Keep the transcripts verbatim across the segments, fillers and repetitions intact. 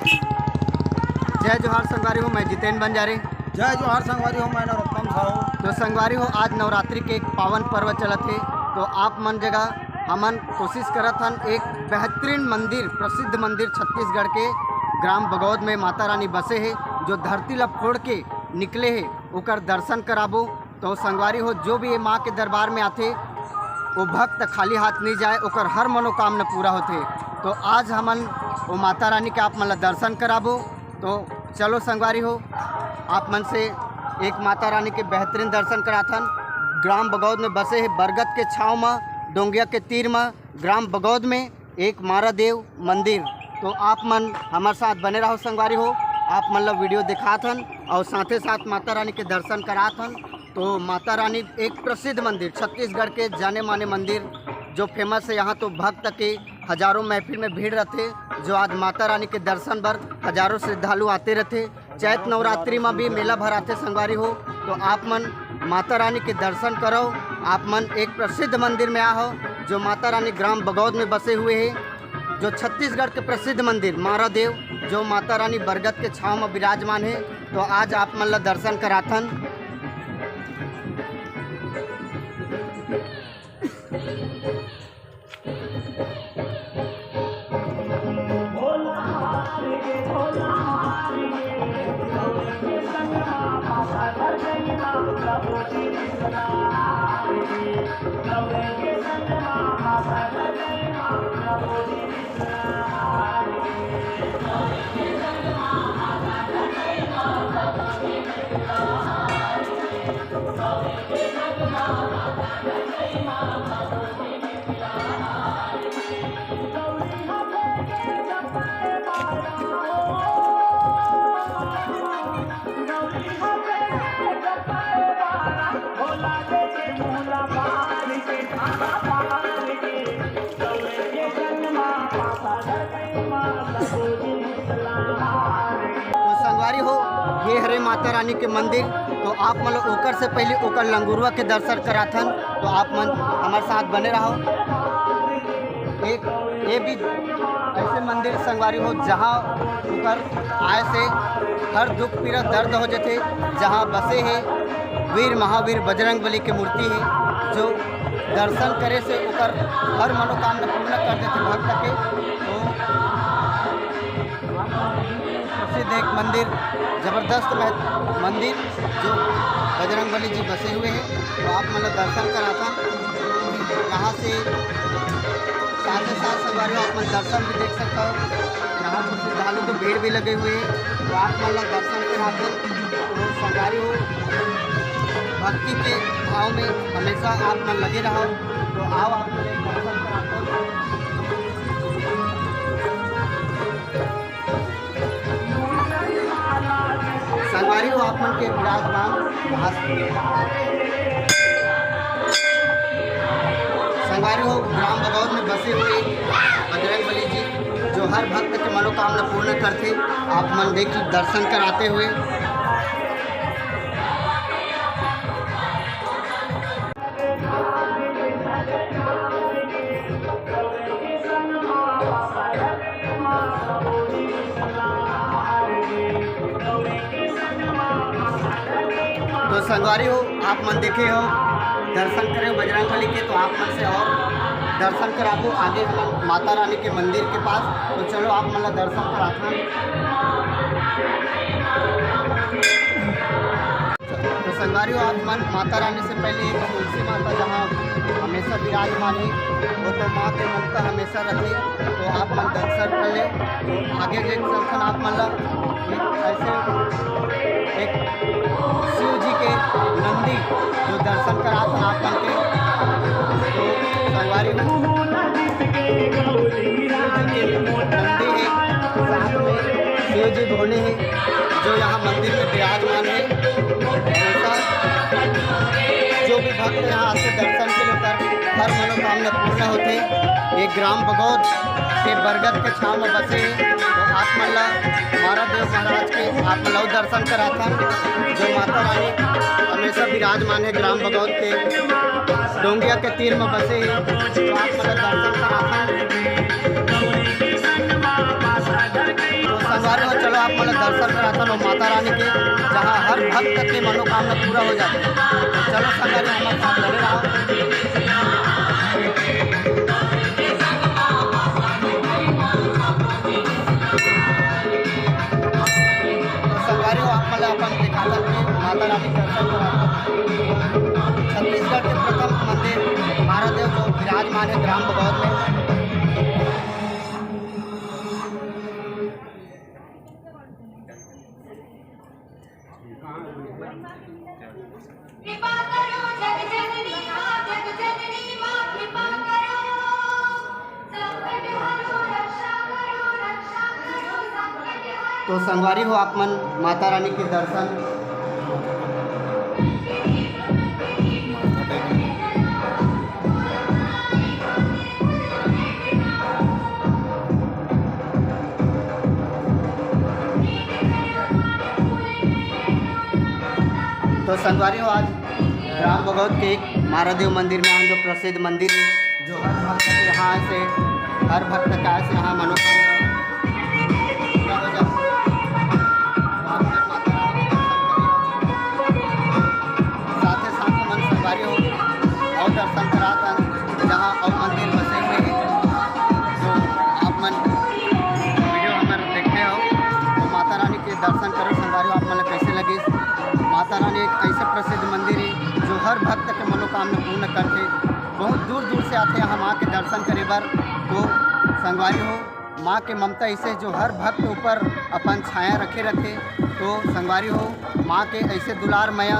जय जोहार संगवारी हो, मैं जितेन बंजारे। जय जोहार संगवारी हो, मैं नरोत्तम साहू। तो संगवारी हो, आज नवरात्रि के एक पावन पर्व चलत हे, तो आप मन जगह हमन कोशिश करत हन एक बेहतरीन मंदिर, प्रसिद्ध मंदिर छत्तीसगढ़ के ग्राम बगौद में माता रानी बसे हे, जो धरती ला फोड़ के निकले हे, ओकर दर्शन कराबो। तो संगवारी हो, जो भी ये माँ के दरबार में आथे, वो भक्त खाली हाथ नहीं जाए, ओकर हर मनोकामना पूरा होथे। तो आज हमन वो माता रानी के आप मन ला दर्शन कराबो। तो चलो संगवारी हो, आप मन से एक माता रानी के बेहतरीन दर्शन कराथन। ग्राम बगौद में बसे हे, बरगद के छाँव म, डोंगिया के तीर म, ग्राम बगौद में एक मारा देव मंदिर। तो आप मन हमर साथ बने रहो संगवारी हो, आप मन ला वीडियो दिखात हन और साथे साथ माता रानी के दर्शन करात हन। तो माता रानी एक प्रसिद्ध मंदिर, छत्तीसगढ़ के जाने माने मंदिर जो फेमस है। यहाँ तो भक्त के हजारों महफिल में भीड़ रहथे, जो आज माता रानी के दर्शन बर हजारों श्रद्धालु आते रहथे। चैत नवरात्रि में भी मेला भराथे संगवारी हो, तो आप मन माता रानी के दर्शन करो। आप मन एक प्रसिद्ध मंदिर में आहो, जो माता रानी ग्राम बगौद में बसे हुए हैं, जो छत्तीसगढ़ के प्रसिद्ध मंदिर मारा देव, जो माता रानी बरगद के छाँव में विराजमान है। तो आज आप मन ला दर्शन कराथन। तो संगवारी हो, ये हरे माता रानी के मंदिर। तो आप मन ला ओकर से पहले ओकर लंगुरवा के दर्शन कराथन। तो आप मन हमारे साथ बने रहो। एक ये भी ऐसे मंदिर संगवारी हो, जहाँ ओकर आए से हर दुख पीड़ा दर्द हो जाथे, जहाँ बसे हे वीर महावीर बजरंग बली के मूर्ति हे, जो दर्शन करे से ओकर हर मनोकामना पूर्ण कर देथे भक्त के। तो प्रसिद्ध एक मंदिर, जबरदस्त मह-, मंदिर, जो बजरंग बली जी बसे हुए हैं। तो आप मन ला दर्शन कराथन यहाँ से, साथ ही साथ संगवारी हो, आप मन दर्शन भी देख सकते हो। यहाँ पर श्रद्धालु के भीड़ भी लगे हुए हैं, तो आप मन ला दर्शन कराथन। तो संगवारी हो, भक्ति के भाव में हमेशा आप मन लगे रहो। तो आओ, आप मन एक दर्शन कराथन। संगवारी हो, आप मन के विराजमान संगवारी हो, ग्राम बगौद में बसे हुए बजरंग बली जी, जो हर भक्त के मनोकामना पूर्ण करथे। आप मन देख दर्शन कराते हुए। तो संगवारी हो, आप मन देखे हो, दर्शन करे हो बजरंग बली के, तो आप मन से और दर्शन कराबो आगे हमन माता रानी के मंदिर के पास। तो चलो, आप मन ला दर्शन कराथन। तो संगवारी हो, आप मन माता रानी से पहले एक तुलसी माता, जहाँ हमेशा विराजमान है, वो तो माँ के ममता हमेशा रहती है। तो आप मन दर्शन कर ले। आगे देख सकथन आप मन ला एक ऐसे एक शिव जी के नंदी, जो दर्शन करात हन आप मन के। तो संगवारी हो, नंदी है, साथ में शिव जी भोले हैं, जो यहाँ मंदिर में विराजमान है। हमेशा जो भी भक्त यहाँ आके दर्शन के लिए कर, हर मनोकामना पूर्ण होथे। ये ग्राम बगौद के बरगद के छाँव में बसे हे। तो आप मन ला मारा देव महाराज के आप मन ला दर्शन कराथन, जो माता रानी हमेशा विराजमान है ग्राम बगौद के डोंगिया के तीर में बसे हे। तो आप मन ला दर्शन कराथन। तो संगवारी हो, चलो आप मन ला दर्शन कराथन ओ माता रानी के, जहाँ हर भक्त के मनोकामना पूरा हो जाथे। तो चलो संगवारी, हमर साथ बने रहो। तो संगवारी हो, आप मन ला अपन दिखाथन कि माता रानी के दर्शन कराथन। छत्तीसगढ़ के प्रथम मंदिर महादेव जो विराजमान है ग्राम बगौत में। कृपा करो जग जननी माँ, जग जननी माँ, कृपा करो। संकट हरो, रक्षा करो, रक्षा करो, संकट हरो। तो संगवारी हो, आप मन माता रानी के दर्शन तो संगवारी हो, आज ग्राम बगौत के एक महादेव मंदिर में हम जो प्रसिद्ध मंदिर है, जो हर भक्त के यहाँ से, हर भक्त का से यहाँ मनोकामना पूरा हो जाता है। साथे साथ हमन संगवारी हो और दर्शन करात हन, जहाँ और मंदिर बसे हुए हैं, जो आप मन वीडियो हमर देखते हो, तो माता रानी के दर्शन करो संगवारी हो, आप मन ला कैसे लगिस। माता रानी एक ऐसे प्रसिद्ध मंदिर है, जो हर भक्त के मनोकामना पूर्ण करथे। बहुत दूर दूर से आथे यहाँ माँ के दर्शन करे बर। तो संगवारी हो, माँ के ममता ऐसे जो हर भक्त ऊपर अपन छाया रखे रथे। तो संगवारी हो, माँ के ऐसे दुलार मया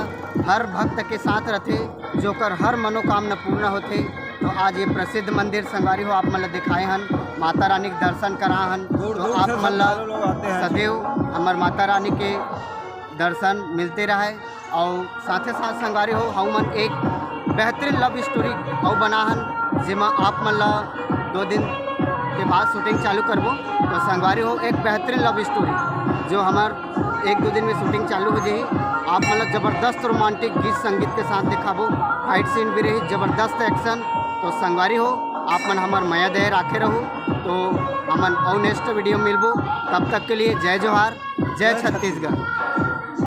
हर भक्त के साथ रथे, जोकर हर मनोकामना पूर्ण होथे। तो आज ये प्रसिद्ध मंदिर संगवारी हो, आप मन ला दिखाए हन, माता रानी के दर्शन करा हन। दूर तो दूर आप से मन ला श्रद्धालु लोग आते हैं। सदैव हमर माता रानी के दर्शन मिलते रहे। और साथे साथ संगवारी हो, हमन एक बेहतरीन लव स्टोरी अउ बना हन, जेमा आप मन ला दो दिन के बाद शूटिंग चालू करबो। तो संगवारी हो, एक बेहतरीन लव स्टोरी जो हमर एक दो दिन में शूटिंग चालू हो जाही। आप मन ला जबरदस्त रोमांटिक गीत संगीत के साथ दिखाबो, फाइट सीन भी रही, जबरदस्त एक्शन। तो संगवारी हो, आप मन हमर मया दया राखे रहू। तो हमन अउ नेक्स्ट वीडियो मिलबो, तब तक के लिए जय जोहार, जय छत्तीसगढ़।